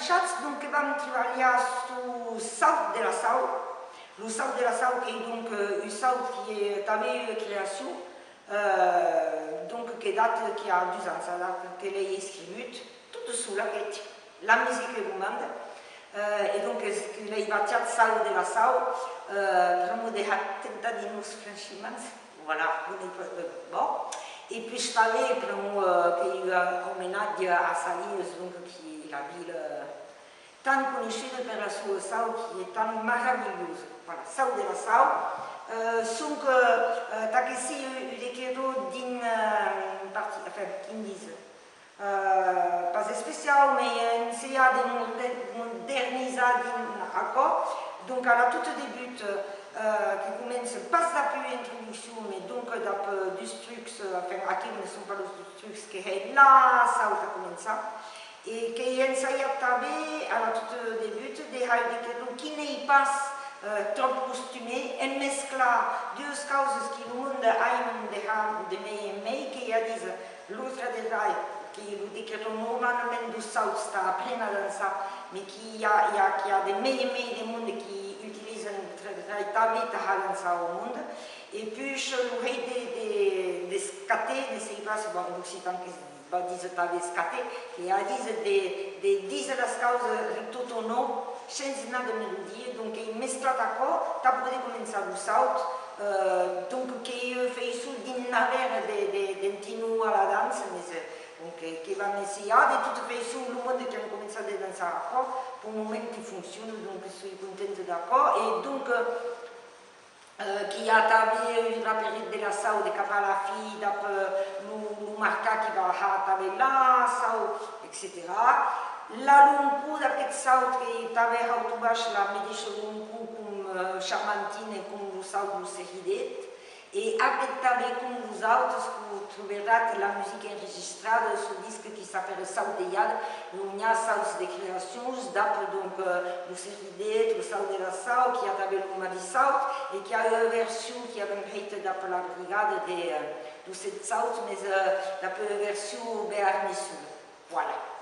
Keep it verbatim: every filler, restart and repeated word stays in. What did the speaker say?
Chats, donc, que vam tribalhar sul saut de la sau. Lo saut de la sau qu'ei, donc, euh, un saut qui est tanben ua creacion, euh, donc, que date, qui a dus ans, ça date que l'ei escrivut, tot sola, que la musica lo manda, euh, e donc, es, que l'ei batiat saut de la sau, euh, pr'amor de har temptat de nos franchiments. Voilà, bon, e, euh, bon. E puish tanben, pr'amor, euh, qu'ei un omenatge a Salinas, donc, qui la vila, euh, tan coneishuda per la soa sau, qui ei tan maravilhosa. Voilà, saut de la sau. Euh, sonque, euh, tà que sia un, un decret dins, euh, parti-, enfin, quin dise, euh, pas especiau, mès ensajar de moder-, modernizar dins aquò. Donc, a la tota debuta, euh, que comença pas dab ua introduccion, mès donc dab, euh, dus trucs, euh, enfin, aquí ne son pas los dus trucs, que hè la sau tà començar, e qu'ei ensajat tanben a la tota debuta de har de qué, donc, qui n'ei pas, euh, tròp costumèr, en mesclar duas causas qui lo monde aiman de har de mei en mei, qu'ei a díser lo traderai, qu'ei lo decret normalament deus sauts tà apréner a dançar, mès qui i a, i a, qui a de mei en mei de monde qui utilizan lo traderai tanben tà har dançar au monde. E puish lo hèit de, de, d'escater, ne sèi pas, bon, en occitan que va díser tanben escater, qu'ei a díser de, de díser las causas tot au nòu, shens nada melodia, donc ei mesclat aquò, tà poder començar lo saut, euh, donc qu'ei ua faiçon dins navèra de, de, d'entinhar la dança, mès, euh, donc, euh, que vam ensajar. De tota faiçon, lo monde qu'an començat de dançar aquò, peu moment que fonciona, donc soi contenta d'aquò, e donc, euh, euh, qu'i a tanben un raperet de la sau de cap a la fin, dab, euh, lo, lo marcat qui va har tanben la sau, etcetèra. La loncor d'aqueth saut qu'ei tanben haut o baish la medisha loncor com, euh, Charmantin e com lo saut lo Ceridet. E aqueth tanben com los autes, que troberatz la musica enregistrada sul disc qui s'apèra Saut de Jade, on i a sauts de creacions, dab, donc, euh, lo Ceridet, lo saut de la sau, qu'i a tanben lo Madisaut, e qu'i a ua version qui avem hèita dab la brigada de, euh, deus sèt sauts, mès, euh, dab ua version bearneçona. Voilà.